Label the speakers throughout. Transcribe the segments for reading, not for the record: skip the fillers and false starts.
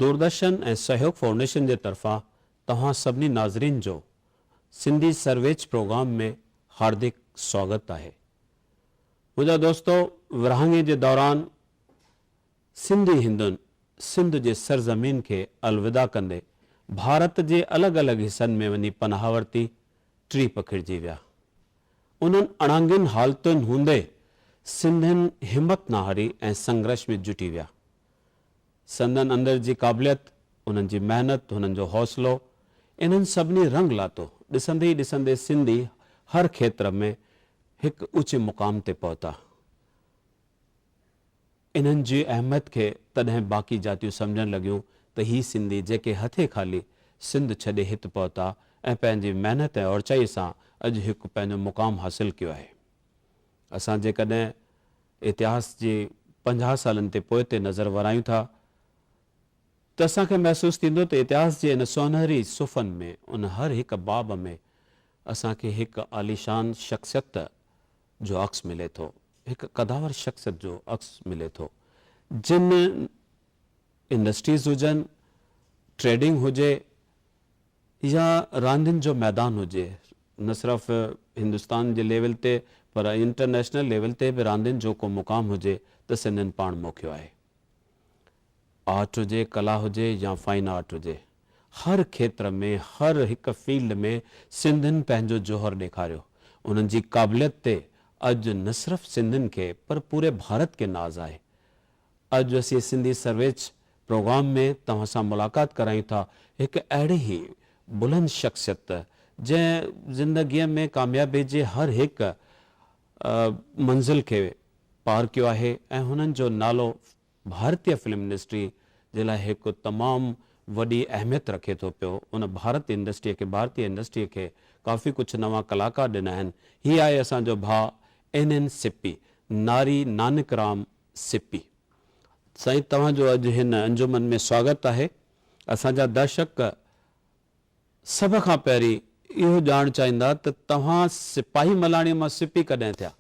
Speaker 1: Doordarshan ۽ سهيوگ foundation جي طرفان توهان سڀني ناظرين جو سنڌي سرويچ پروگرام ۾ هاردڪ سواگت آهي. منهنجا دوستو ورهاڱي جي دوران سنڌي هندن سنڌ جي سرزمين کي الوداع ڪندي ڀارت جي الڳ الڳ حصن ۾ وڃي پناهه ورتي ٽري پکڙجي ويا. انهن اڻانگين حالتن هوندي سنڌين همت نه هاري ۽ سنگرش ۾ جٽي ويا. سندن اندر جي قابليت، انهن جي محنت، هنن جو حوصلو، انهن سڀني رنگ لاتو. ڏسندي ئي ڏسندي سنڌي هر کيتر ۾ هڪ اوچي مقام تي پهتا. انهن جي اهميت کي تڏهن باقي جاتيون سمجهڻ لڳيون ته هي سنڌي جيڪي هٿين خالي سنڌ ڇڏي هت پهتا ۽ پنهنجي محنت ۽ اورچائي سان اڄ هڪ پنهنجو مقام حاصل ڪيو آهي. اسان جيڪڏهن اتهاس جي 50 سالن تي پوئتي نظر ورايون ٿا ته اسان کي محسوس ٿيندو ته اتهاس جي ان سونهري صفحن ۾ ان هر هڪ باب ۾ اسان کي هڪ عاليشان شخصيت جو عڪس ملي ٿو، هڪ قداور شخصيت جو عڪس ملي ٿو، جن انڊسٽريز هجن، ٽريڊنگ هجي يا راندين جو ميدان هجي، نه صرف هندستان جي ليول تي پر انٽرنيشنل ليول تي به راندين جو ڪو مقام هجي ته سنڌين پاڻ موکيو آهي. آرٽ هجي، ڪلا هجي يا فائن آرٽ هجي، هر کيتر ۾ هر هڪ فيلڊ ۾ سنڌين پنهنجو جوهر ڏيکاريو. انهن جي قابليت تي اڄ نه صرف سنڌين کي پر پوري ڀارت کي ناز آهي. اڄ اسين سنڌي سرويچ پروگرام ۾ توهان سان ملاقات ڪرايون ٿا هڪ اهڙي ئي بلند شخصيت جنهن زندگيء ۾ ڪاميابي جي هر هڪ منزل کي پار ڪيو آهي ۽ هنن جو نالو ڀارتي فلم انڊسٽري جي لاء هڪ تمام وڏي اهميت رکي ٿو پيو. ان ڀارت انڊسٽريء کي ڀارتي انڊسٽريء کي ڪافي ڪجهه نوان ڪلاڪار ڏنا آهن. هي آهي اسان جو ڀاء اين اين سپي، ناري نانڪ رام سپي. سائين توهان جو اڄ هن انجمن ۾ سواگت آهي. اسان جا درشڪ سڀ کان پهرين اهو ڄاڻڻ چاهيندا ته توهان سپاهي ملاڻيء مان سپي ڪڏهن ٿيا؟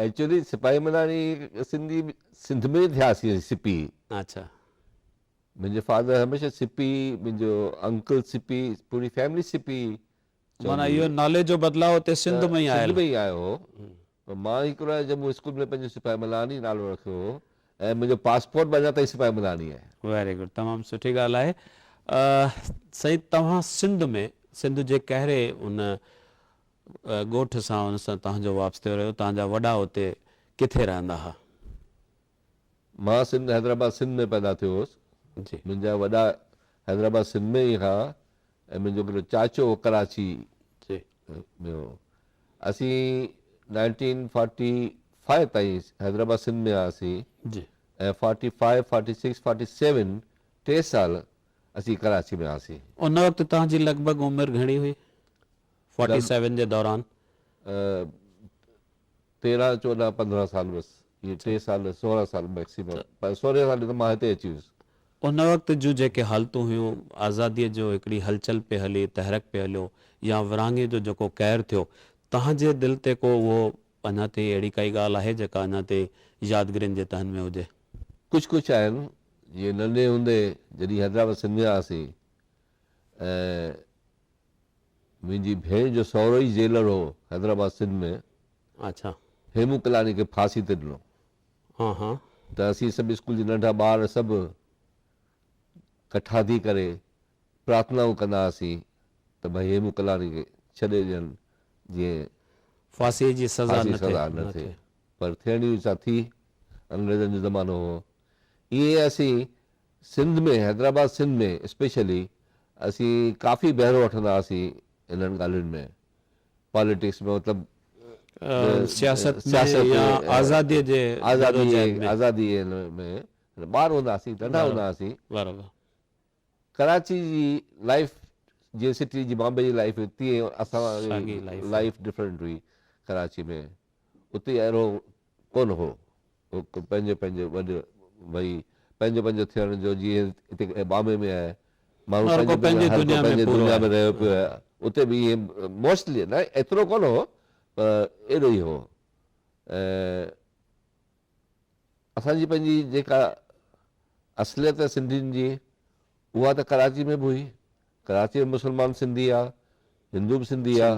Speaker 2: ايڪچوئلي سپاهي ملاڻي سنڌي سنڌ ۾ ٿياسين سپي.
Speaker 1: اڇا.
Speaker 2: منهنجي فادر هميشه سپي، منهنجو انڪل سپي، پوري فيملي سپي چوندي
Speaker 1: معنيٰ اهو نالي جو بدلاء اتي سنڌ ۾ ئي آيل.
Speaker 2: سنڌ ۾ ئي آيو هو. پر مان هڪڙو آهيان جب مون اسڪول ۾ پنهنجو سپاهي ملاڻي نالو رکيو هو ۽ منهنجو پاسپورٽ به اڃا تائين سپاهي ملاڻي آهي.
Speaker 1: ويري گڊ تمام سٺي ڳالهه آهي. سائين توهان سنڌ ۾ سنڌ جي ڪهڙي ان ڳوٺ سان ان سان توهان جو وابستو رهيو توهان جا وڏا اتي ڪٿي رهندا ها؟
Speaker 2: مان سنڌ حيدرآباد سنڌ ۾ پيدا ٿيو هوس.
Speaker 1: جي.
Speaker 2: منهنجا وڏا حيدرآباد سنڌ ۾ ئي ها ۽ منهنجو هڪڙو چاچو هو ڪراچي
Speaker 1: جي.
Speaker 2: ۾ هو. اسين نائنٽين فارٽي فائيو تائين حيدرآباد سنڌ ۾ هئاسين
Speaker 1: جي.
Speaker 2: ۽ forty five, forty six, forty seven ٽي سال اسين ڪراچي ۾ هئاسين.
Speaker 1: ان وقت توهان جي لڳ ڀڳ عمر گهڻي هئي فارٽي سيون جي دوران؟
Speaker 2: 13، 14، 15 سال بس اهي ٽي سال 16 سال ميڪسيمم پر 16 سال ته مان هتي اچي ويس.
Speaker 1: ان وقت جون جيڪي حالتون هيون، آزاديء جو هڪڙي هلچل پئي هلي، تحرڪ پئي هليو يا ورهاڱي جو جيڪو قهر ٿيو، توهان جي دل تي ڪو اهو اڃا تائين اهڙي ڪائي ڳالهه آهي جيڪا اڃا تائين يادگيرين جي تهن ۾ هجي؟
Speaker 2: ڪجهه ڪجهه آهن، جيئن ننڍي هوندي جڏهن حيدرآباد سنڌ ۾ آياسين ۽ منهنجي ڀيڻ جو سهرو ئي جيلر هو حيدرآباد سنڌ ۾.
Speaker 1: اڇا.
Speaker 2: هيمون ڪلاڻي کي ڦاسي تي ڏنو.
Speaker 1: ها ها.
Speaker 2: ته اسين سڀ اسڪول جا ننڍا ٻار سڀ ڪٺا ٿي ڪري پرارٿنائون ڪندا هئاسين ته ڀئي هيمون ڪلاڻي کي ڇڏي ڏين جيئن
Speaker 1: ڦاسي جي سزا
Speaker 2: نه
Speaker 1: ٿئي.
Speaker 2: سزا نه ٿئي. پر ٿيڻي هئي سا ٿي. انگريزن جو زمانو هو. ائين اسين سنڌ ۾ حيدرآباد سنڌ ۾ اسپيشلي اسين ڪافي بهرو وٺندا هئاسين انهن ڳالهين ۾ پاليٽڪس ۾ مطلب
Speaker 1: سياست ۾ يا آزادي جي
Speaker 2: آزادي آزادي ۾ ٻار هوندا هئاسين ننڍا هوندا هئاسين
Speaker 1: برابر
Speaker 2: ڪراچي جي لائيف جيئن سٽي جي بامبي جي لائيف هئي تيئن اسان
Speaker 1: ساڳي
Speaker 2: لائيف ڊفرنٽ هئي ڪراچي ۾ اتي اهڙو ڪونه هو. پنهنجو پنهنجو وڏ ڀئي پنهنجو پنهنجو ٿيڻ جو جيئن هتي بامبي ۾ آهي ماڻهو
Speaker 1: هر ڪو
Speaker 2: پنهنجو
Speaker 1: پنهنجي
Speaker 2: هر ڪو
Speaker 1: دنيا ۾
Speaker 2: پنهنجي
Speaker 1: پورو
Speaker 2: دنيا
Speaker 1: آهي.
Speaker 2: ۾ رهيو پيو آهي اتي به ائين موسٽلي نه ايترو ڪونه هو پر اهڙو ئي هو ۽ اسان جي پنهنجي جيڪا. اصليت سنڌين جي اها ته ڪراچي ۾ به هئي. ڪراچي ۾ مسلمان سنڌي آ، هندو به سنڌي آ.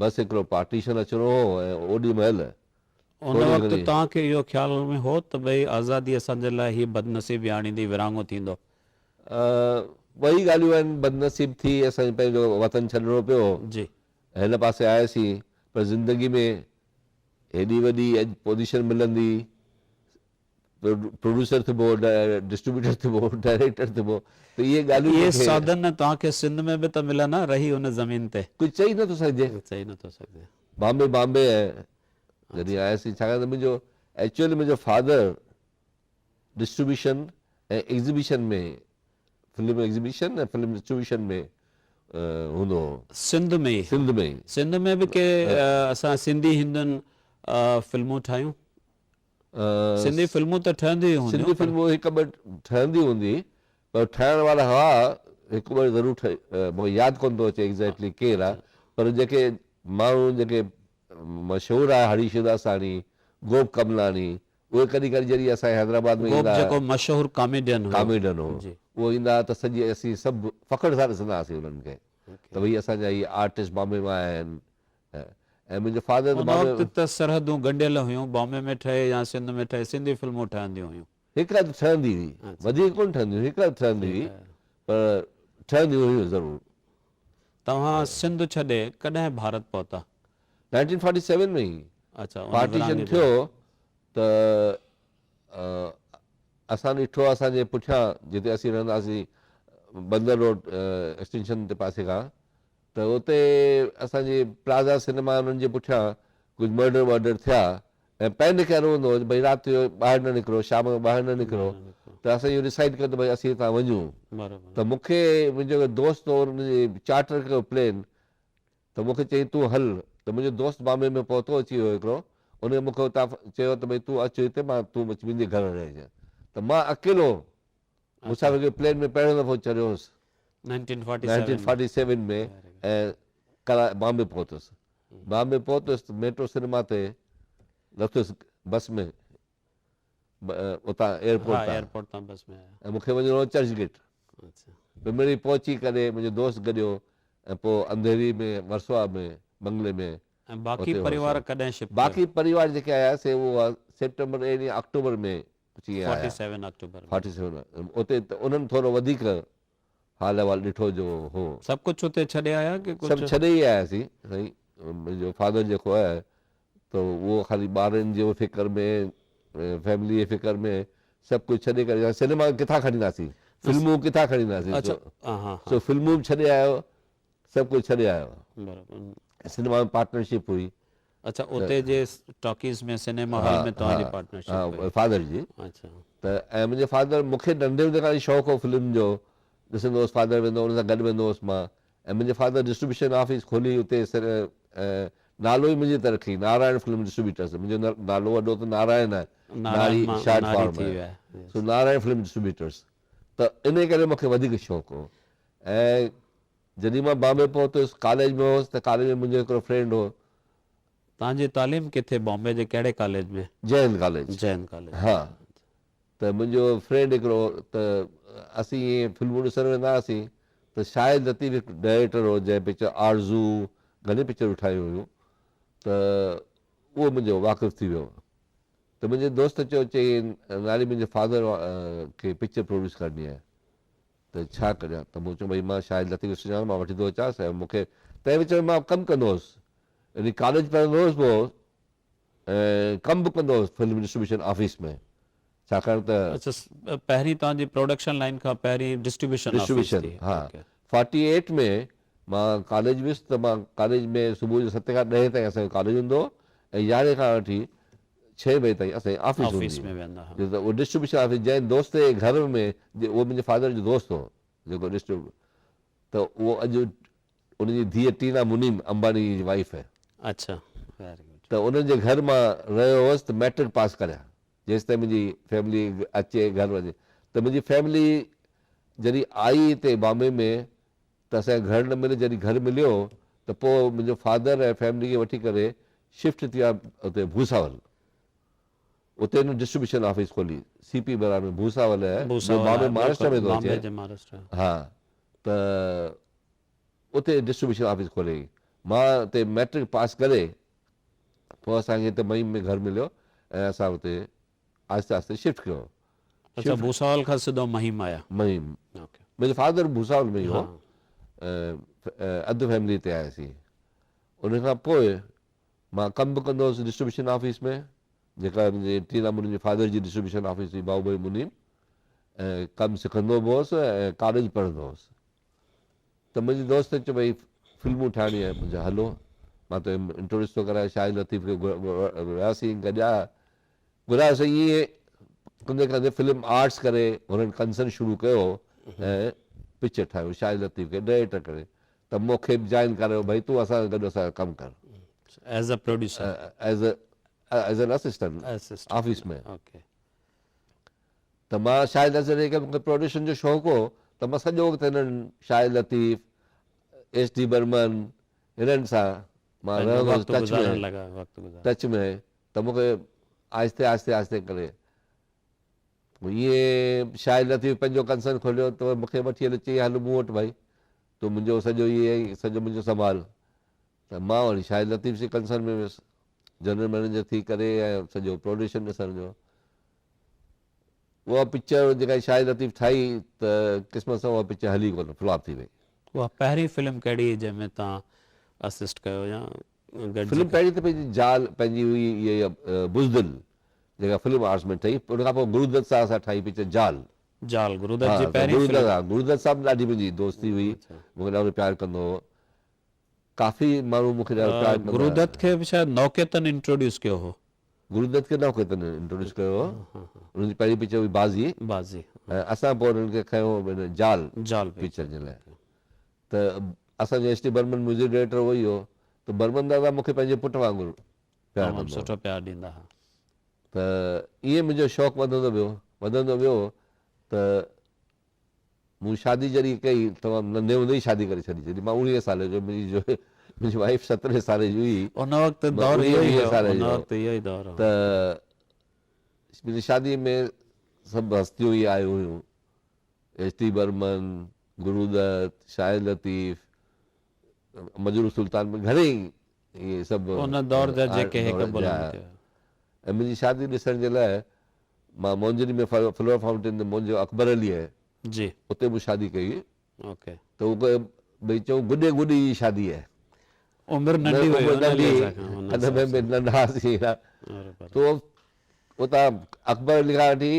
Speaker 2: بس هڪڙو پارٽيشن اچڻو هو ۽ اوڏي مهل
Speaker 1: ان
Speaker 2: ٿوري
Speaker 1: وقت
Speaker 2: گهڻي.
Speaker 1: توهان کي اهو خيال ۾ هو ته ڀئي آزادي اسان جي لاء هي بدنصيبي آڻيندي، ورهاڱو ٿيندو؟
Speaker 2: ٻئي ڳالهيون آهن، بدنصيب ٿي اسان کي پنهنجو وطن ڇڏڻو پيو. هن پاسي آياسين پر زندگي ۾ هيڏي وڏي اڄ پوزيشن ملندي، پروڊيوسر ٿبو، ڊسٽريبيوٽر ٿبو، ڊائريڪٽر ٿبو ته اهي ڳالهيون
Speaker 1: اهي
Speaker 2: مون کي.
Speaker 1: ساڌن توهان کي سنڌ ۾ به ته ملن ها، رهي ان زمين تي.
Speaker 2: ڪجهه چئي نٿو سگهجي.
Speaker 1: چئي نٿو سگهجي.
Speaker 2: بامبي بامبي ۽ جڏهن آياسين ڇاڪاڻ ته منهنجو ايڪچوئلي منهنجو father distribution ۽ exhibition ۾ film exhibition ۽ film distribution ۾ هوندو هو.
Speaker 1: سنڌ ۾ ئي؟
Speaker 2: سنڌ ۾ ئي.
Speaker 1: سنڌ ۾ به ڪي اسان سنڌي هندن فلمون ٺاهيون؟ سنڌي فلمون ته ٺهنديون ئي هونديون.
Speaker 2: سنڌي فلمون هڪ ٻه ٺهندي هوندي پر ٺاهڻ وارا هئا هڪ ٻه ضرور ٺهي مون کي ياد ڪونه ٿو اچي ايگزيڪٽلي ڪير آ پر جيڪي ماڻهو جيڪي مشهور آهي هري شوداساڻي، گوپ ڪملاڻي اهي ڪڏهن ڪڏهن جڏهن اسان جي حيدرآباد ۾
Speaker 1: گوپ
Speaker 2: ايندا
Speaker 1: جيڪو مشهور ڪاميڊين هيو.
Speaker 2: ڪاميڊين هو اهو ايندا ته سڄي اسين سڀ فخر سان ڏسندا هئاسين انهن کي ته ڀئي اسان جا هي آرٽسٽ بامبي مان آيا آهن ۽ منهنجو فادر ته
Speaker 1: ان
Speaker 2: بامبي
Speaker 1: وقت ته سرحدون ڳنڍيل هيون، بامبي ۾ ٺهي يا سنڌ ۾ ٺهي سنڌي فلمون ٺهنديون هيون.
Speaker 2: هڪ اڌ ٺهندي هئي، وڌيڪ ڪونه ٺهندي هئي، هڪ اڌ ٺهندي هئي پر ٺهنديون هيون ضرور.
Speaker 1: توهان سنڌ ڇڏي ڪڏهن ڀارت پهتا؟
Speaker 2: نائنٽين فورٽي سيون ۾ ئي پارٽيشن ٿيو ته اسان ڏٺو اسان جي پٺيان جتي اسين رهندا هئاسين بندر روڊ ايڪسٽينشن تي پاسي کان ته اتي اسان جي پلازا سئنيما انهن جي پٺيان ڪجهه مرڊر ورڊر ٿيا ۽ پينڪ اهڙو هوندو هو جو ڀئي رات جو ٻاهر نه نڪرو شام جو ٻاهر نه نڪرو ته اسان اهو ڊسائيڊ ڪيو ته ڀئي اسين هتان وڃون ته مون کي منهنجو هڪ دوست هو ان جي چارٽر ڪيو پلين ته مون کي چيائين تون هل ته منهنجو دوست بامبي ۾ پهتو اچي ويو هڪڙو ان مون کي اتان چيو ته ڀئي تون اچ هتي مان تون اچ منهنجي گهر رهجان ته مان اڪيلو مسافر کي پلين ۾ پهريون دفعو چڙهيو هوس نائنٽين فارٽي سيون ۾ ۽ ڪرا بامبي پهتس بامبي پهتس ته ميٽرو سئنيما تي لٿس بس ۾ اتان ايئرپورٽ تان
Speaker 1: ايئرپورٽ تان بس ۾ آيا
Speaker 2: ۽ مون کي وڃڻو هو چرچ گيٽ پوء مڙئي پهچي ڪري منهنجو دوست گڏيو ۽ پوء انڌيري ۾ ورسوا ۾ بنگلي ۾
Speaker 1: ۽ باقي پريوار ڪڏهن شفٽ ڪيو؟
Speaker 2: باقي پريوار جيڪي آيا سي اهو سيپٽمبر يعني آڪٽوبر ۾ ڪجهه ائين آيا.
Speaker 1: Forty seven October ۾.
Speaker 2: Forty seven اتي ته انهن ٿورو وڌيڪ حال احوال ڏٺو جو هو.
Speaker 1: سڀ ڪجهه اتي ڇڏي آيا ڪي ڪجهه؟
Speaker 2: سڀ ڇڏي ئي آياسين سائين منهنجو فادر جيڪو آهي ته اهو خالي ٻارن جي فڪر ۾ فيملي جي فڪر ۾ سڀ ڪجهه ڇڏي ڪري سئنيما ڪٿان کڻي اينداسين فلمون ڪٿان کڻي اينداسين سو فلمون به ڇڏي آيو سڀ ڪجهه ڇڏي آيو.
Speaker 1: برابر.
Speaker 2: سئنيما ۾ پارٽنرشپ هئي.
Speaker 1: اڇا اتي جي ٽاڪيز ۾ سئنيما هال ۾ توهان جي پارٽنرشپ هئي.
Speaker 2: ها فادر جي.
Speaker 1: اڇا.
Speaker 2: ته ۽ منهنجي فادر مون کي ننڍي هوندي کان ئي شوق هو فلم جو ڏسندو هوس فادر ويندو هو ان سان گڏ ويندو هوس مان ۽ منهنجي فادر ڊسٽريبيوشن آفيس کولي اتي ۽ نالو ئي منهنجي طرف رکي نارائڻ فلم ڊسٽريبيوٽرس منهنجو نالو وڏو ته نارائڻ آهي ناري شارٽ فارم آهي سو نارائڻ فلم ڊسٽريبيوٽرس ته انهي ڪري مون کي وڌيڪ شوق هو ۽ جڏهن مان بامبي پهتس، ڪاليج ۾ هوس ته ڪاليج ۾ منهنجو هڪڙو فرينڊ هو.
Speaker 1: توهان جي تعليم ڪٿي بامبي جي ڪهڙي ڪاليج ۾؟
Speaker 2: جئه هند ڪاليج.
Speaker 1: جئه هند ڪاليج.
Speaker 2: ها ته منهنجو فرينڊ هڪڙو هو ته اسين ائين فلمون ڏسڻ ويندا هئاسين ته شاهد لطيف هڪ ڊائريڪٽر هو جنهن پڪچر آرزو گهڻي پڪچرون ٺاهيون هيون ته اهو منهنجو واقف ٿي ويو ته منهنجي دوست چيو چئي ناري منهنجي فادر کي پڪچر پروڊيوس ڪرڻي آهي. ته ڇا ڪريان ته مون چيو ڀئي مان شاهد لطيف کي سڃاڻان مان وٺي ٿو اچانس ۽ مون کي تنهن وچ ۾ مان ڪم ڪندو هوس يعني ڪاليج پڙهندو هوس پوء ۽ ڪم به ڪندو هوس فلم ڊسٽريبيوشن آفيس ۾ ڇاڪاڻ ته
Speaker 1: اڇا پهرين توهان جي پروڊڪشن لائين کان پهرين ڊسٽريبيوشن آفيس
Speaker 2: ڊسٽريبيوشن
Speaker 1: ٿي
Speaker 2: ها فارٽي ايٽ ۾ مان ڪاليج ويس ته مان ڪاليج ۾ صبح جو ستين کان ڏهين تائين اسان جو ڪاليج هوندو هو ۽ يارهين کان وٺي ڇهين بجي تائين اسان جي آفيس هوندي هئي ته اهو ڊسٽريبيوشن آفيس جنهن دوست جي گهر ۾ اهو منهنجي فادر جو دوست هو جيڪو ڊسٽريبيو ته اهو اڄ ان جي ڌيء ٽينا منيم امباني جي وائيف آهي.
Speaker 1: اڇا ويري گڊ.
Speaker 2: ته انهن جي گهر مان رهيو هوس ته مئٽرڪ پاس ڪريان جيستائين منهنجي فيملي اچي گهر وڃي ته منهنجي فيملي جڏهن آئي هتي بامبي ۾ ته اسان کي گهر نه مليو جڏهن گهر مليو ته پوء منهنجو فادر ۽ فيملي کي وٺي ڪري شفٽ ٿي ويا اتي ڀوساول. اتي هن ڊسٽريبيوشن آفيس کولي سي پي برار ۾ ڀوساول جو بامبي مهاراشٽرا ۾ ٿو اچي ها ته اتي ڊسٽريبيوشن آفيس کوليائين. مان اتي مئٽرڪ پاس ڪري پوء اسان کي هتي مهيم ۾ گهر مليو ۽ اسان اتي آهستي آهستي شفٽ ڪيو.
Speaker 1: اڇا ڀوساول کان سڌو مهيم آيا.
Speaker 2: مهيم منهنجو فادر ڀوساول ۾ ئي هو اڌ فيملي اتي آياسين. ان کان پوء مان ڪم به ڪندو هوس ڊسٽريبيوشن آفيس ۾ جيڪا منهنجي ٽينا منيم جي فادر جي ڊسٽريبيوشن آفيس هئي باهوبلي منيم ۽ ڪم سکندو به هوس ۽ ڪاليج پڙهندو هوس. ته منهنجي دوست چيو ڀئي فلمون ٺاهڻيون آهن مون چيو هلو مان توکي انٽروڊيوس ٿو ڪرايان شاهد لطيف کي وياسين گڏيا گهرايوسين ائين ڪندي ڪندي فلم آرٽس ڪري هنن ڪنسرن شروع ڪيو ۽ پڪچر ٺاهيو شاهد لطيف کي ڊائريڪٽر ڪري ته مون کي به جوائن ڪرايو ڀئي تون اسان سان گڏ اسان جو ڪم ڪر
Speaker 1: as a producer
Speaker 2: as as an assistant office ۾ ته مان شاهد لطيف جيڪي مون کي پروڊيوشن جو شوق هو ته مان سڄو وقت هنن شاهد لطيف، ايس ڊي برمن هنن سان مان رهندو هوس ٽچ ۾ ٽچ ۾ ته مون کي آهستي آهستي آهستي ڪري پوء ائين شاهد لطيف پنهنجو ڪنسرن کوليو ته مون کي وٺي هليو چيائين هل مون وٽ ڀائي تون منهنجو سڄو ائين سڄو منهنجو سنڀال ته مان وري شاهد لطيف جي ڪنسرن ۾ ويس جنرل مئنيجر ٿي ڪري ۽ سڄو پروڊيوشن ڏسڻ جو اها پڪچر جيڪا شاهد لطيف ٺاهي ته قسمت سان اها پڪچر هلي ڪونه فلاپ ٿي وئي.
Speaker 1: اها پهرين فلم ڪهڙي هئي جنهن ۾ توهان اسسٽ ڪيو يا گڏجي
Speaker 2: فلم پهرين ته پنهنجي جال پنهنجي هئي اها بزدل جيڪا فلم آرٽس ۾ ٺهي ان کان پوء گرودت صاحب سان ٺاهي پڪچر جال.
Speaker 1: جال گرودت جي پهرين فلم.
Speaker 2: ها گرودت صاحب ڏاڍي منهنجي دوستي هئي مون کي ڏاڍو پيار ڪندو هو ڪافي ماڻهو مون کي ڏاڍو پيار ڪندا هئا.
Speaker 1: گرودت کي به شايد نوڪيتن انٽروڊيوس ڪيو هو.
Speaker 2: گرودت کي نوڪيتن انٽروڊيوس ڪيو هو. انهن جي پهرين پڪچر هئي بازي.
Speaker 1: بازي.
Speaker 2: ۽ اسان پوء انهن کي کنيو هن جال
Speaker 1: جال
Speaker 2: پڪچر جي لاء. ته اسان جو S T Burman music director اهو ئي هو ته برمن دادا مون کي پنهنجي پٽ وانگر پيار
Speaker 1: تمام
Speaker 2: ڪندو هو.
Speaker 1: سٺو پيار ڏيندا ها.
Speaker 2: ته ائين منهنجو شوق وڌندو ويو وڌندو ويو ته مون شادي جڏهن ڪئي تمام ننڍي هوندي ئي شادي ڪري ڇڏي جڏهن مان اڻويهه سالي جو منهنجي جو منهنجي وائيف سترهين سالي جي هئي
Speaker 1: ان وقت دور اهو ئي هو ان وقت اهو ئي دور هو
Speaker 2: ته منهنجي شادي ۾ سڀ هستيون ئي آيون هيون ايس ٽي برمن گرودت شاهد لطيف مجروح سلطان ۾ گهڻي اهي سڀ
Speaker 1: ان دور جا جيڪي هڪ بلند ٿيا.
Speaker 2: ۽ منهنجي شادي ڏسڻ جي لاء مان مونجهري ۾ فلور فائونٽين تي منهنجو اڪبر علي آهي
Speaker 1: جي
Speaker 2: اتي مون شادي ڪئي
Speaker 1: اوڪي
Speaker 2: ته هو ڀئي چئون گڏي گڏي جي شادي آهي.
Speaker 1: عمر ننڍي هئي
Speaker 2: عمر ننڍي ادب ۾ ننڍا هئاسين تو اتان اڪبر علي کان وٺي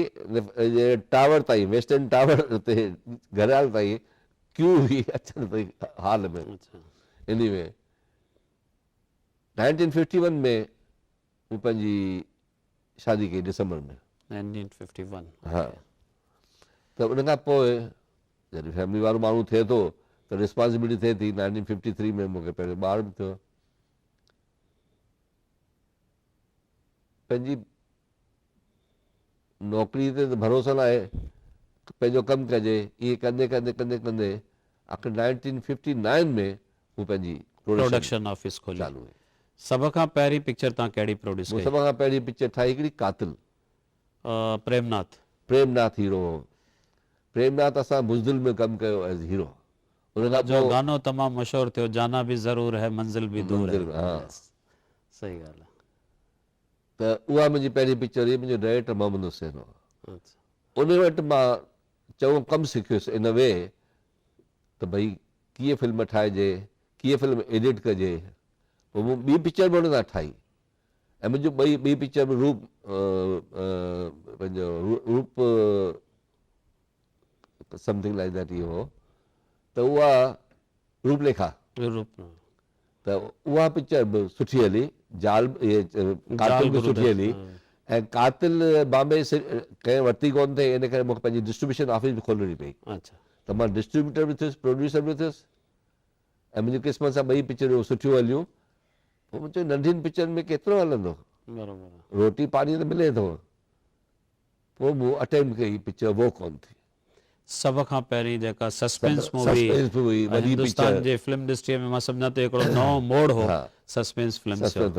Speaker 2: ٽاور تائين ويسٽرن ٽاور تي گهريال تائين ڪيو هئي اچڻ تائين هال ۾ انهي ۾ نائنٽين ففٽي ون ۾ مون پنهنجي شادي ڪئي ڊسمبر ۾.
Speaker 1: نائنٽين ففٽي ون
Speaker 2: ها ته ان کان پوء جڏهن فيملي وارو ماڻهو ٿئي ٿو ته ريسپانسبلٽي ٿئي ٿي. نائنٽين ففٽي ٿري ۾ مون کي پهريون ٻار به ٿيو. پنهنجي نوڪري تي ته ڀروسو ناهي، پنهنجو ڪم ڪجي، ائين ڪندي ڪندي ڪندي ڪندي آخر نائنٽين ففٽي نائن ۾ مون پنهنجي
Speaker 1: پروڊڪشن آفيس کولي.
Speaker 2: چالو ڪئي.
Speaker 1: سڀ کان پهرين پڪچر توهان ڪهڙي پروڊيوس
Speaker 2: مون
Speaker 1: ڪئي؟
Speaker 2: سڀ کان پهرين پڪچر ٺاهي هڪڙي قاتل.
Speaker 1: پريم ناٿ.
Speaker 2: پريم ناٿ هيرو هو. پريم ناٿ اسان بزدل ۾ ڪم ڪيو ايز هيرو.
Speaker 1: ان کان جو گانو تمام مشهور ٿيو جانا ڀي ضرور هي منزل ڀي دور هي. صحيح ڳالهه آهي.
Speaker 2: ته اها منهنجي پهرين پڪچر هئي منهنجو ڊائريڪٽر محمد حسين هو. ان وٽ مان چڱو ڪم سکيس ان وي ته ڀئي ڪيئن فلم ٺاهجي، ڪيئن فلم ايڊٽ ڪجي. پوء مون ٻي پڪچر به ان سان ٺاهي ۽ منهنجون ٻئي ٻي پڪچر به روپ پنهنجو روپ سمٿنگ لائيڪ that اهو هو ته اها روپ ليکا ته اها پڪچر به سٺي هلي جال قاتل به سٺي هلي ۽ قاتل بامبي ڪنهن ورتي ڪونه ٿي ان ڪري مونکي پنهنجي ڊسٽريبيوشن آفيس به کولڻي پئي ته مان ڊسٽريبيوٽر به ٿيس پروڊيوسر به ٿيس ۽ منهنجي قسمت سان ٻئي پڪچرون سٺيون هليون پوء مون چيو ننڍين پڪچرن ۾ ڪيترو هلندو روٽي پاڻي ته ملي ٿو پوء مون اٽيمپٽ ڪئي پڪچر وو ڪونه ٿي.
Speaker 1: سڀ کان پهرين جيڪا سسپينس مووي هندستان جي فلم انڊسٽري ۾ مان سمجهان ٿو هڪڙو نئون موڙ هو سسپينس فلمس جو.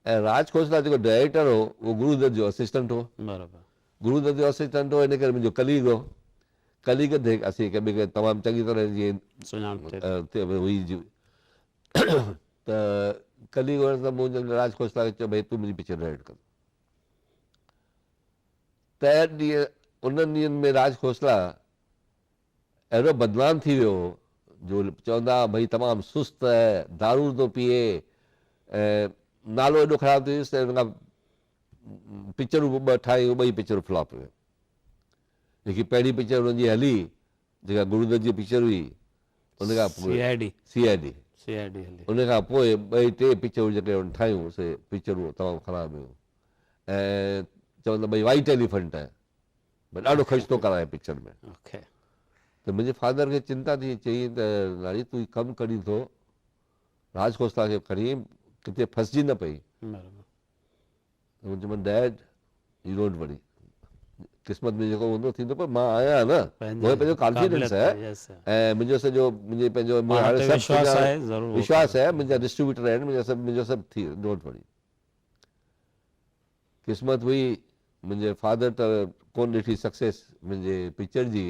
Speaker 2: ۽ راج کوسلا جيڪو ڊائريڪٽر هو اهو گرو دت جو اسسٽنٽ هو.
Speaker 1: برابر.
Speaker 2: گرو دت جو اسسٽنٽ هو ان ڪري منهنجو ڪليگ هو. ڪليگ ٿي اسين هڪ ٻئي کي تمام چڱي طرح جيئن
Speaker 1: سڃاڻپ ٿئي
Speaker 2: هئي جي ته ڪليگ هئڻ سان مون راج کوسلا کي چيو ڀئي تون منهنجي پڪچر ڊائريڪٽ ڪر. تنهن ڏينهن انهن ڏينهن ۾ راج کوسلا اهڙو بدنام ٿي ويو هو جو چوندا هئا ڀئي تمام سست ۽ دارو ٿو پيئي ۽ نالو ايڏو خراب ٿي ويس ته ان کان پڪچرون به ٻه ٺاهيون ٻئي پڪچرون فلاپ ويون. جيڪي پهرين پڪچر انهن جي هلي جيڪا گرودت جي پڪچر هئي ان کان پوء
Speaker 1: C I D.
Speaker 2: C I D.
Speaker 1: C I D هلي.
Speaker 2: ان کان پوء ٻئي ٽي پڪچرون جيڪي انهن ٺاهيون سي پڪچرون تمام خراب ويون ۽ چوندا ڀئي وائيٽ ايليفنٽ آهي. ڀئي ڏاڍو خرچ ٿو ڪرائي پڪچر ۾. ته منهنجي فادر کي چنتا ٿي چيائين ته لاڙي تون هي ڪم ڪرين ٿو راج کوسلا کي کڻي ڪٿي ڦسجي نه پئي. ته مون چيو ڊيڊ you don't وري قسمت ۾ جيڪو هوندو ٿيندو پر مان آهيان نه مون کي پنهنجو ڪانفيڊنس آهي ۽ منهنجو سڄو منهنجي پنهنجو سڀ وشواس آهي منهنجا ڊسٽريبيوٽر آهن منهنجا سڀ منهنجو سڀ ٿي don't وري. قسمت هئي منهنجي فادر ته ڪونه ڏٺي سڪسيس منهنجي پڪچر جي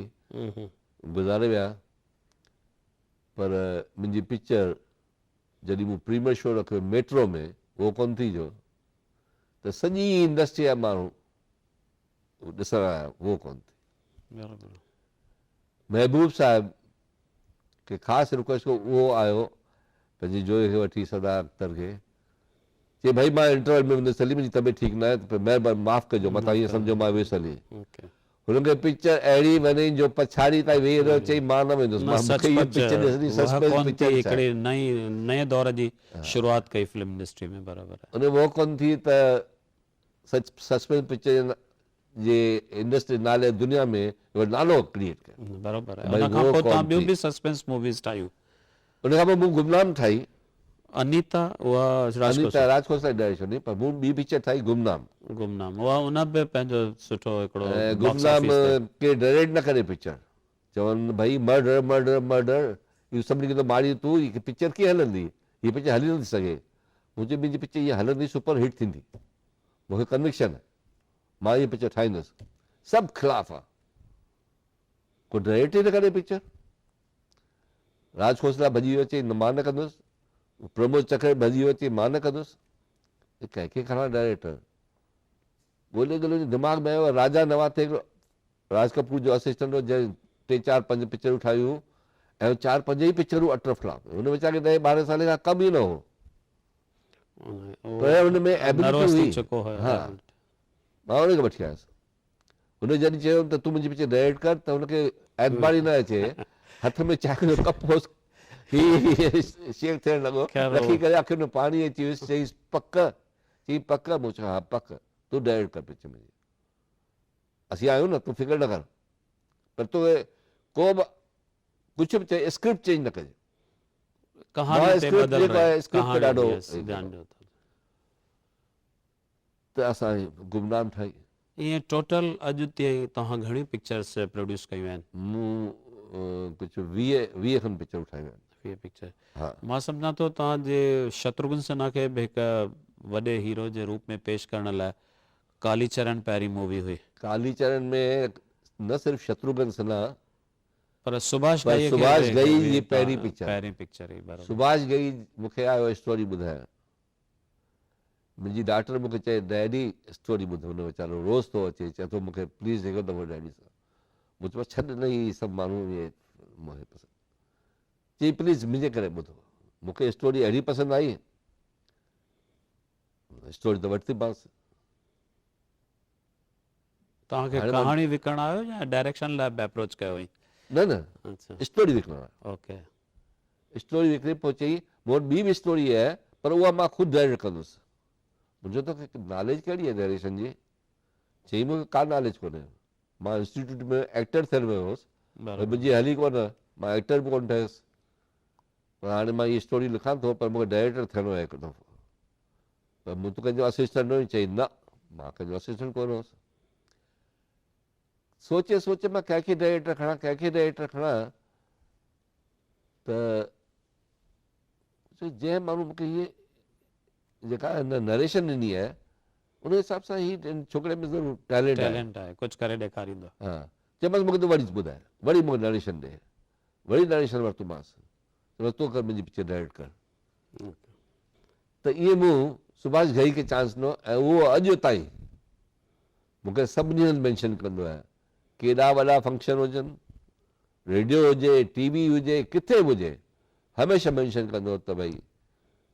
Speaker 2: گذاري ويا پر منهنجي پڪچر جڏهن مون پريميئر شو رکيو ميٽرو ۾ اهو ڪونه ٿي جو ته سڄي انڊسٽري جا ماڻهو ڏسڻ آيا اهو ڪونه ٿي. محبوب صاحب کي خاص رڪويسٽ ڪيو اهو آيو پنهنجي جوئي کي وٺي سدا اختر کي چي ڀائي مان انٽرول ۾ ويندس هلي منهنجي طبيعت ٺيڪ ناهي ته مهرباني معاف ڪجو متان ائين سمجهو مان ويس هلي. هن کي پڪچر اهڙي وڻي جو پڇاڙي تائين ويهي رهيو چئي مان نه ويندس مان مون کي هيء پڪچر ڏسڻي سسپينس پڪچر ڇا
Speaker 1: هڪڙي نئين دور جي شروعات ڪئي فلم انڊسٽري ۾ برابر
Speaker 2: آهي. ان وهه ڪونه ٿي ته سچ سسپينس پڪچر جي انڊسٽري نالي دنيا ۾ هڪڙو نالو ڪريئيٽ ڪيو.
Speaker 1: برابر آهي ان کان پوء توهان ٻيون به سسپينس موويز ٺاهيون.
Speaker 2: ان کان پوء مون گمنام ٺاهي.
Speaker 1: انيتا اها راج
Speaker 2: انيتا راج کوسلا جي ڊائريڪشن هئي پر مون ٻي پڪچر ٺاهي گمنام.
Speaker 1: گمنام اها ان به پنهنجو سٺو هڪڙو
Speaker 2: باڪس آفيس تي. گمنام ڪير ڊائريڪٽ نه ڪري پڪچر چون ڀئي مرڊر مرڊر مرڊر اهو سڀني کي ٿو مارين تون هي پڪچر ڪيئن هلندي هي پڪچر هلي نٿي سگهي مون چيو منهنجي پڪچر هيء هلندي سپر هٽ ٿيندي مون کي ڪنوڪشن آهي مان هيء پڪچر ٺاهيندس سڀ خلاف آ ڪو ڊائريڪٽ ئي نه ڪري پڪچر راج کوسلا ڀڄي ويو چئي نه مان نه ڪندس پرمود چڪر ڀڄي ويو چئي مان نه ڪندس ڪنهن کي کڻان ڊائريڪٽر ڳولي ڳولي دماغ ۾ آيو راجا نواٿي هڪڙو راج ڪپور جو اسسٽنٽ هو جنهن ٽي چار پنج پڪچرون ٺاهيون هيون ۽ چار پنج ئي پڪچرون اٽر فلاپ هن ويچاري کي ڏهين ٻارهين سالين کان ڪم ئي نه هو پر هن ۾ ايبلٽي هئي ها مان هن کي وٺي آيس هن جڏهن چيو ته تون منهنجي پڪچر ڊائريڪٽ ڪر ته هن کي اعتبار ئي نه اچي هٿ ۾ چانهه جو ڪپ هوس هي شيڪ ٿيڻ لڳو رکي ڪري اکين ۾ پاڻي اچي ويس چيس پڪ چي پڪ مون چيو ها پڪ تون ڊائريڪٽ ڪر پڪچر منهنجي اسين آهيون نه تون فڪر نه ڪر پر توکي ڪو به ڪجهه به چئي اسڪرپٽ چينج نه ڪجي.
Speaker 1: ڪهاڻي تي ٻڌل رهي
Speaker 2: اسڪرپٽ تي ڏاڍو ڌيان ڏيو ٿا. ته اسان گمنام ٺاهي.
Speaker 1: ائين ٽوٽل اڄ تائين توهان گهڻيون پڪچرس پروڊيوس ڪيون آهن؟
Speaker 2: مون ڪجهه 20 کن پڪچرون ٺاهيون آهن.
Speaker 1: 20 پڪچر. مان سمجهان ٿو توهان جي شتروگن سنها کي به هڪ وڏي هيرو جي روپ ۾ پيش ڪرڻ لاء ڪالي چرن پهرين مووي هئي.
Speaker 2: ڪالي چرن ۾ نه صرف شتروگن سنها
Speaker 1: پر سڀاش
Speaker 2: پر
Speaker 1: گهئي کي
Speaker 2: سڀاش
Speaker 1: به
Speaker 2: گهئي جي پهرين پڪچر.
Speaker 1: پهرين پڪچر هئي برابر.
Speaker 2: سڀاش گهئي مون کي آيو اسٽوري ٻڌائڻ. منهنجي ڊاٽر مون کي چئي ڊيڊي اسٽوري ٻڌ هن ويچارو روز ٿو اچي چئي ٿو مون کي پليز هڪ دفعو ڊيڊي سان. مون چيو ڇڏ نه هي سڀ ماڻهو اهي مون کي پسند. چئي پليز منهنجي ڪري ٻڌو. مون کي اسٽوري اهڙي پسند آئي. اسٽوري ته ورتي مانس.
Speaker 1: توهان کي ڪهاڻي وڪڻڻ آيو يا ڊائريڪشن لاء به اپروچ ڪيو هئي؟
Speaker 2: نه نه اسٽوري وڪڻڻ آيو.
Speaker 1: اوڪي.
Speaker 2: اسٽوري وڪڻي پوء چئي مون وٽ ٻي به اسٽوري آهي پر اها مان خود ڊائريڪٽ ڪندس. مون چيو توکي ناليج ڪهڙي آهي ڊائريڪشن جي؟ چئي مون کي ڪا ناليج ڪونهي. مان انسٽيٽيوٽ ۾ ايڪٽر ٿيڻ ويو هوس پر منهنجي هلي ڪونه مان ايڪٽر به ڪونه ٺهيس. پر هاڻي مان هي اسٽوري لکان ٿو پر مون کي ڊائريڪٽر ٿيڻو آهي هڪ دفعو. پر مون تون ڪنهن جو اسسٽنٽ هئين؟ چيائين نه مان ڪنهن جو اسسٽنٽ ڪونه هوس. سوچي سوچي مان ڪنهن کي ڊائريڪٽر کڻان ڪنهن کي ڊائريڪٽر کڻان ته جنهن ماڻهو مون کي هيء جيڪا هن نريشن ڏني آهي ان حساب سان هي ڇوڪري ۾ ضرور ٽيلنٽ آهي.
Speaker 1: ٽيلنٽ آهي ڪجهه ڪري ڏيکاريندو.
Speaker 2: ها چيومانس مون کي تون وري ٻڌاء وري مون کي نريشن ڏي وري نريشن ورتومانس چيومانس تون ڪر منهنجي پڪچر ڊائريڪٽ ڪر. ته ائين مون سڀاش گهئي کي چانس ڏنو ۽ اهو اڄ تائين مون کي سڀني هنڌ مينشن ڪندو آهي ڪيڏا وڏا فنڪشن هجن ريڊيو هجي ٽي وي هجي ڪٿي به هجي هميشه مينشن ڪندو ته ڀئي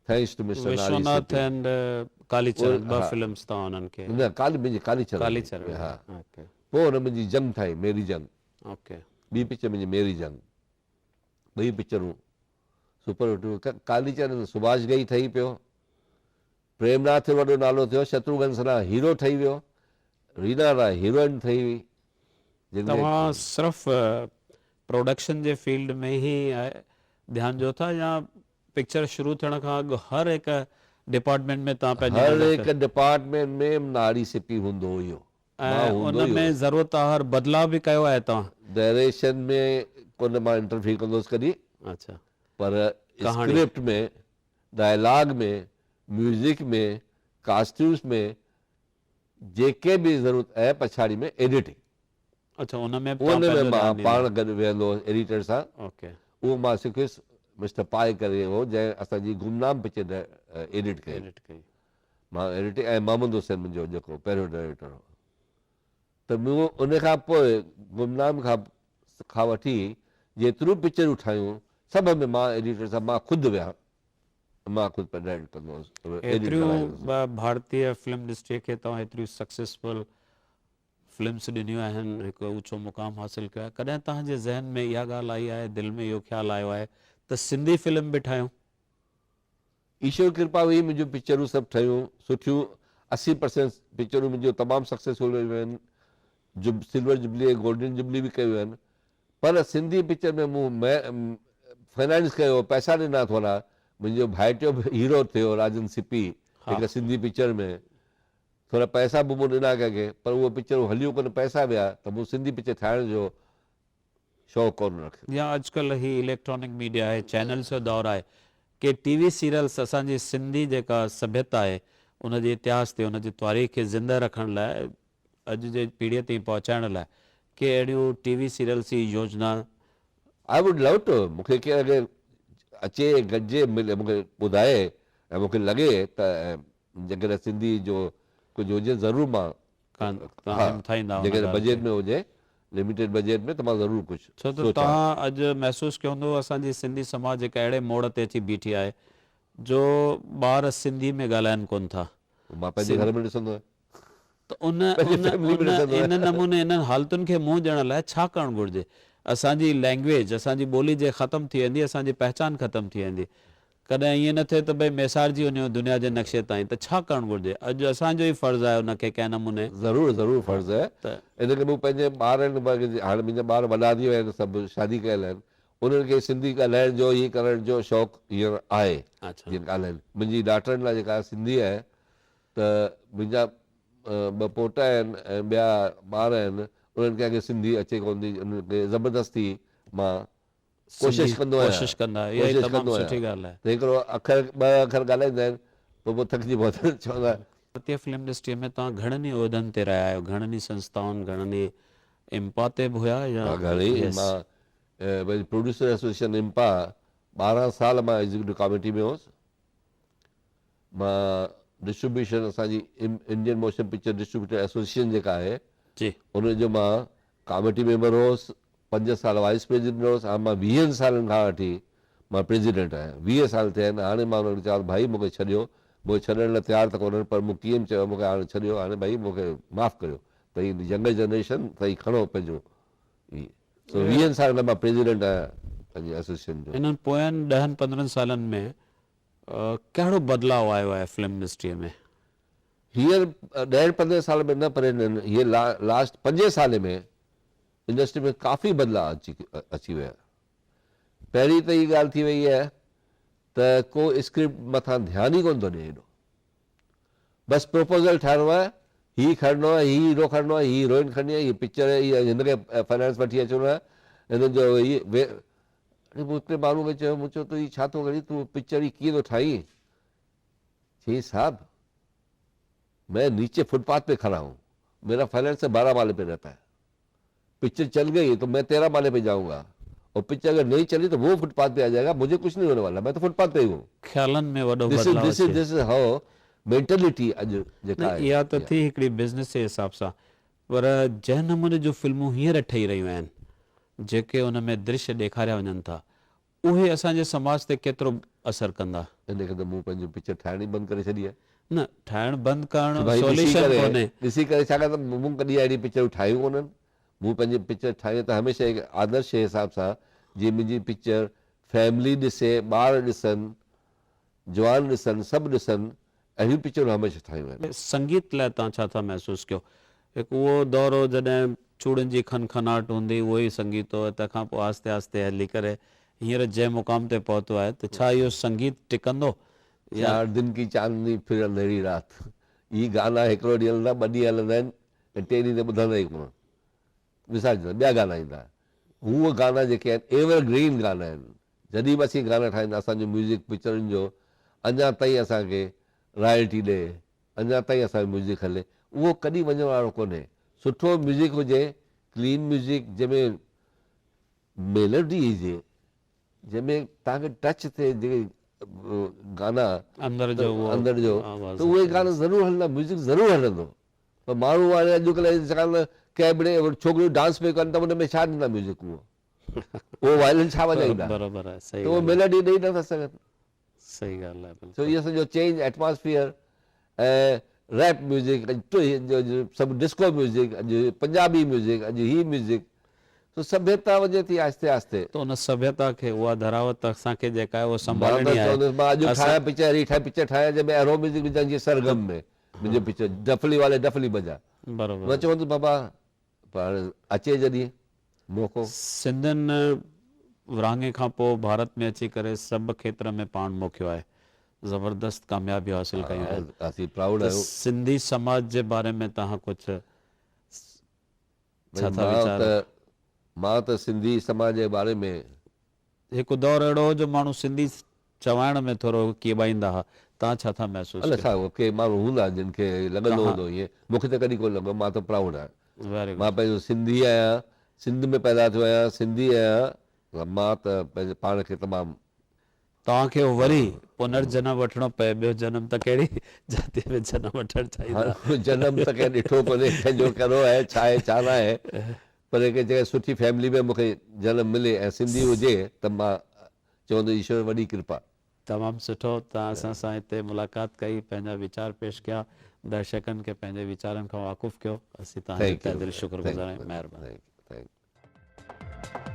Speaker 2: thanks to mister Nari
Speaker 1: Vishwanath and Kali Charan ٻه فلمز تان انهن کي
Speaker 2: نه ڪالي منهنجي ڪالي چرن
Speaker 1: ڪالي چرن
Speaker 2: ها پوء هن منهنجي جنگ ٺاهي ميري جنگ
Speaker 1: اوڪي
Speaker 2: ٻي پڪچر منهنجي ميري جنگ ٻئي پڪچرون سپر هٽ هيون ڪالي چرن سڀاش گئي ٺهي پيو پريم ناٿ جو وڏو نالو ٿيو شتروگهن سنها هيرو ٺهي ويو رينا راء هيروئن ٺهي وئي
Speaker 1: توهان صرف پروڊڪشن جي فيلڊ ۾ ئي ڌيان ڏيو ٿا يا پڪچر شروع ٿيڻ کان اڳ هر هڪ ڊپارٽمينٽ ۾ توهان پنهنجي
Speaker 2: هر هڪ ڊپارٽمينٽ ۾ ناري سپي هوندو هيو.
Speaker 1: ۽ ان ۾ ضرورت آهر بدلاء به ڪيو آهي توهان؟
Speaker 2: ڊائريڪشن ۾ ڪونه مان انٽرفيئر ڪندو هوس ڪڏهن.
Speaker 1: اڇا.
Speaker 2: پر اسڪرپٽ ۾، ڊائلاگ ۾، ميوزڪ ۾، ڪاسٽيومس ۾ جيڪي به ضرورت ۽ پڇاڙي ۾ ايڊيٽنگ.
Speaker 1: اڇا ان ۾ به
Speaker 2: ان ۾ مان پاڻ گڏ ويهندو هوس ايڊيٽر سان.
Speaker 1: اوڪي.
Speaker 2: اهو مان سکيس مسٽر پائي ڪري هو جنهن اسان جي گمنام پڪچر ايڊٽ ڪئي.
Speaker 1: ايڊٽ ڪئي.
Speaker 2: مان ايڊيٽنگ ۽ محمد حسين منهنجو جيڪو پهريون ڊائريڪٽر هو ته مون ان کان پوء گمنام کان کان وٺي جيتريون پڪچرون ٺاهيون سڀ ۾ مان ايڊيٽر سان مان خود ويهان مان خود ڊائريڪٽ ڪندو هوس ايڊٽ
Speaker 1: ايتريون
Speaker 2: ڪرائيندو هوس.
Speaker 1: ڀارتي فلم انڊسٽري کي توهان ايتريون سڪسيسفل فلمس ڏنيون آهن هڪ اوچو مقام حاصل ڪيو آهي ڪڏهن توهان جي ذهن ۾ اها ڳالهه آئي آهي دل ۾ اهو خيال آيو آهي ته سنڌي فلم به ٺاهيون؟
Speaker 2: ايشور ڪرپا هئي منهنجون پڪچرون سڀ ٺهيون سٺيون 80 پرسينٽ پڪچرون منهنجون تمام سڪسيسفل ويون آهن جب سلور جبلي ۽ گولڊن جبلي به ڪيون آهن پر سنڌي پڪچر ۾ مون فنانس ڪيو پئسا ڏنا ٿورا منهنجو ڀائٽيو به هيرو ٿيو راجن سپي هڪ سنڌي پڪچر ۾ ٿورا پئسا به مون ڏنا ڪنهن کي پر اهي پڪچرون هليون ڪونه پئسا ويا ته مون سنڌي پڪچر ٺاهڻ جو شوق ڪونه رکيو.
Speaker 1: يا اڄڪلهه هي اليڪٽرانڪ ميڊيا آهي چينلز جو دور آهي ڪي ٽي وي سيريلس اسان جي سنڌي جيڪا سڀيتا آهي ان جي اتهاس تي ان جي تواريخ کي زنده رکڻ لاء اڄ جي پيڙهيء تائين پهچائڻ لاء ڪي اهڙيون ٽي وي سيريلس جي يوجنا.
Speaker 2: I would love two مون کي ڪير اگر اچي گڏجي ملي مون کي ٻڌائي ۽ مون کي لڳي ته جيڪڏهن سنڌي جو ڪجهه هجي ضرور مان ها جيڪڏهن بجيٽ ۾ هجي لميٽيڊ بجيٽ ۾ ته مان ضرور ڪجهه
Speaker 1: ڇو ته توهان اڄ محسوس ڪيو هوندو اسان جي سنڌي سماج هڪ اهڙي موڙ تي اچي بيٺي آهي جو ٻار سنڌي ۾ ڳالهائن ڪونه ٿا.
Speaker 2: مان پنهنجي گهر ۾ ڏسندو آهيان.
Speaker 1: ته ان ان ان نموني انهن حالتن کي منهن ڏيڻ لاء ڇا ڪرڻ گهرجي؟ اسان جي لينگويج، اسان جي ٻولي جي ختم ٿي ويندي، اسان جي پهچان ختم ٿي ويندي. ڪڏهن ائين نه ٿئي ته ڀئي ميسارجي وڃون دنيا جي نقشي تائين ته ڇا ڪرڻ گهرجي؟ اڄ اسان جو ئي فرض آهي ان کي ڪنهن نموني.
Speaker 2: ضرور ضرور فرض آهي. ان ڪري مون پنهنجي ٻارن هاڻي منهنجا ٻار وڏا ٿي ويا آهن سڀ شادي ڪيل آهن انهن کي سنڌي ڳالهائڻ جو هي ڪرڻ جو شوق هينئر آهي جيئن ڳالهائن منهنجي ڊاٽر ان لا جيڪا سنڌي آهي ته منهنجا ٻه پوٽا آهن ۽ ٻيا ٻار آهن انهن کي اڳي سنڌي اچي ڪونه ٿي انهن کي زبردستي مان ڪوشش ڪندو آهيان
Speaker 1: ڪوشش ڪندا آهيو اها تمام سٺي ڳالهه آهي.
Speaker 2: ته هڪڙو اکر ٻه اکر ڳالهائيندا آهن پوء پوء ٿڪجي پوندا آهن چوندا آهن.
Speaker 1: ڀارتي فلم انڊسٽريء ۾ توهان گهڻن ئي عهدن تي رهيا آهيو گهڻن ئي سنسٿائن گهڻن ئي امپا تي به هيا يا
Speaker 2: ها گهڻي ئي مان پنهنجي پروڊيوسر ايسوسيئيشن امپا 12 سال مان ايگزيڪيوٽو ڪاميٽي ۾ هوس. مان ڊسٽريبيوشن اسان جي Indian motion picture distributor association جيڪا آهي
Speaker 1: جي.
Speaker 2: ان جو مان ڪاميٽي ميمبر هوس، پنج سال وائيس پريزيڊنٽ هوس، هاڻي مان ويهن سالن کان وٺي مان پريزيڊنٽ آهيان، 20 سال ٿيا آهن، هاڻي مان انهن کي چوان ٿو ڀائي مون کي ڇڏيو، مون کي ڇڏڻ لاء تيار ته ڪونهن پر مون ڪيئن به چيو مون کي هاڻي ڇڏيو، هاڻي ڀائي مون کي معاف ڪريو ته هي ينگر جنريشن ته هي کڻو پنهنجو هي سو ويهن سالن کان مان پريزيڊنٽ آهيان پنهنجي ايسوسيئيشن جو.
Speaker 1: انهن پوين ڏهن پندرهن سالن ۾ ڪهڙو بدلاء آيو آهي فلم انڊسٽريء ۾؟
Speaker 2: هينئر ڏهن پندرهن سالن ۾ نه پر هينئر لاسٽ پنجين سالين ۾ انڊسٽري ۾ ڪافي بدلاء اچي ويا. پهرين ته هي ڳالهه ٿي وئي آهي ته ڪو اسڪرپٽ مٿان ڌيان ئي ڪونه ٿو ڏئي ايڏو. بس پروپوزل ٺاهڻو آهي، هي کڻڻو آهي، هي هيرو کڻڻو آهي، هي هيروئن کڻڻي آهي، هي پڪچر هي هن کي فنانس وٺي اچڻو آهي، هن جو هي اڙي مون هڪڙي ماڻهوء کي چيو، مون چيو تون هي ڇا ٿو ڪرين، تون پڪچر هي ڪيئن ٿو ٺاهين؟ چي چيائين صاحب مين نيچي فٽ پاٿ پي کڙا هون ميرا فليٽ سي بارا مالي پي رهتا هي پڪچر چل گئي تو مين تيرا مالي پي جائون گا اور پڪچر اگر نهين چلي تو وو فٽ پاٿ پي آ جائي گا مجهي ڪجهه نهين هوني والا مين تو فٽ پاٿ پي هي هون.
Speaker 1: خيالن ۾ وڏو بدلاء
Speaker 2: اچي. دس از هائو مينٽلٽي اڄ جيڪا
Speaker 1: نه
Speaker 2: آهي.
Speaker 1: اها ته ٿي هڪڙي بزنس جي حساب سان پر جنهن نموني جون فلمون هينئر ٺهي رهيون آهن جيڪي ان ۾ درشيه ڏيکاريا وڃن ٿا اهي اسان جي سماج تي ڪيترو اثر ڪندا؟
Speaker 2: ان کي ته مون پنهنجي پڪچر ٺاهڻ ئي بند ڪري ڇڏي آهي.
Speaker 1: نه ٺاهڻ بند ڪرڻ سوليوشن ڪونهي.
Speaker 2: ڏسي ڪري ڇاڪاڻ ته مون ڪڏهن اهڙي پڪچرون ٺاهيون ڪونهن. مون پنهنجي پڪچر ٺاهي ته هميشه هڪ آدرش جي حساب سان جيئن منهنجي پڪچر فيملي ڏسي، ٻار ڏسن، جوان ڏسن، سڀ ڏسن، اهڙيون پڪچرون هميشه ٺاهيون آهن.
Speaker 1: سنگيت لاء توهان ڇا ٿا محسوس ڪيو؟ هڪ اهو دور هو جڏهن چوڙين جي کن کناٽ هوندي اهو ئي سنگيت هو ۽ تنهن کان پوء آهستي آهستي هلي ڪري هينئر جنهن مقام تي پهتو آهي ته ڇا اهو سنگيت ٽڪندو يا.
Speaker 2: چار دن ڪي چاندني ڦر انڌيري رات هي گانا هڪڙو ڏينهن هلندا ٻه ڏينهن هلندا آهن ۽ ٽئين ڏينهن تي ٻڌندا ئي ڪونه وسارجندا ٻيا گانا ايندا هو گانا جيڪي آهن ايور گرين گانا آهن جڏهن به اسين گانا ٺاهيندا اسان جو ميوزڪ پڪچرن جو اڃا تائين اسان کي رائلٽي ڏئي اڃا تائين اسان جو ميوزڪ هلي اهو ڪڏهن وڃڻ وارو ڪونهي سٺو ميوزڪ هجي ڪلين ميوزڪ جنهن ۾ ميلوڊي هجي جنهن ۾ توهان کي ٽچ ٿئي جيڪي گانا
Speaker 1: اندر جو اهو
Speaker 2: اندر جو ته اهي گانا ضرور هلندا ميوزڪ ضرور هلندو پر ماڻهو هاڻي اڄڪلهه ڇاڪاڻ ته ڪنهن به ڇوڪريون ڊانس پيون ڪن ته ان ۾ ڇا ڏيندا ميوزڪ اهو اهو وائلن ڇا وڄائيندا
Speaker 1: برابر آهي صحيح
Speaker 2: ته اهو ميلوڊي ڏئي نٿا سگهن
Speaker 1: صحيح ڳالهه آهي بلڪل
Speaker 2: سو اهو سڄو چينج ايٽماسفيئر ۽ ريپ ميوزڪ اڄ سڀ ڊسڪو ميوزڪ اڄ پنجابي ميوزڪ اڄ هي ميوزڪ سو سڀيتا وڃي ٿي آهستي آهستي.
Speaker 1: ته ان سڀيتا کي اها ڌراوت اسان کي جيڪا آهي اها سنڀالڻي
Speaker 2: آهي. مان ته چوندس مان اڄ ٺاهيان پڪچر اهڙي ٺاهيان پڪچر ٺاهيان جنهن ۾ اهڙو ميوزڪ وجهان جيئن سرگم ۾ منهنجو پڪچر ڊفلي والي ڊفلي بجا
Speaker 1: برابر
Speaker 2: مان چوندس بابا پر هاڻي اچي جڏهن موقعو.
Speaker 1: سنڌين ورهاڱي کان پوء ڀارت ۾ اچي ڪري سڀ کيتر ۾ پاڻ موکيو آهي. زبردست ڪاميابيون حاصل ڪيون آهن.
Speaker 2: اسين پرائوڊ
Speaker 1: ته
Speaker 2: آهيون.
Speaker 1: سنڌي سماج جي باري ۾ توهان ڪجهه ڇا ٿا ويچاريو؟
Speaker 2: مان ته سنڌي سماج جي باري ۾.
Speaker 1: هڪ دور اهڙو هو جو ماڻهو سنڌي چوائڻ ۾ ٿورو ڪيٻائيندا ها، توهان ڇا ٿا محسوس
Speaker 2: ڪيو؟ الاء ڇا ڪي ماڻهو هوندا جن کي لڳندو هوندو ائين، مون کي ته ڪڏهن ڪونه لڳو، مان ته پرائوڊ آهيان. مان پنهنجو سنڌي آهيان، سنڌ ۾ پيدا ٿيو آهيان، سنڌي آهيان، مان ته پنهنجي پاڻ کي تمام.
Speaker 1: توهان کي وري پنر جنم وٺڻو پئي، ٻيو جنم ته ڪهڙي جاتيء ۾ جنم وٺڻ چاهيندا؟
Speaker 2: جنم ته ڪنهن ڏٺو ڪونهي، ڪنهن جو ڪهڙو آهي، ڇا آهي، ڇا ناهي، پر هڪ جيڪڏهن سٺي فيملي ۾ مون کي جنم ملي ۽ سنڌي هجي ته مان چوندس ايشور وڏي ڪرپا.
Speaker 1: تمام سٺو توهان اسان سان هتي ملاقات ڪئي پنهنجا ويچار پيش ڪيا درشڪن کي پنهنجي ويچارن کان واقف ڪيو اسين توهان جي تهدل شڪر گذار آهيون مهرباني.
Speaker 2: Thank you.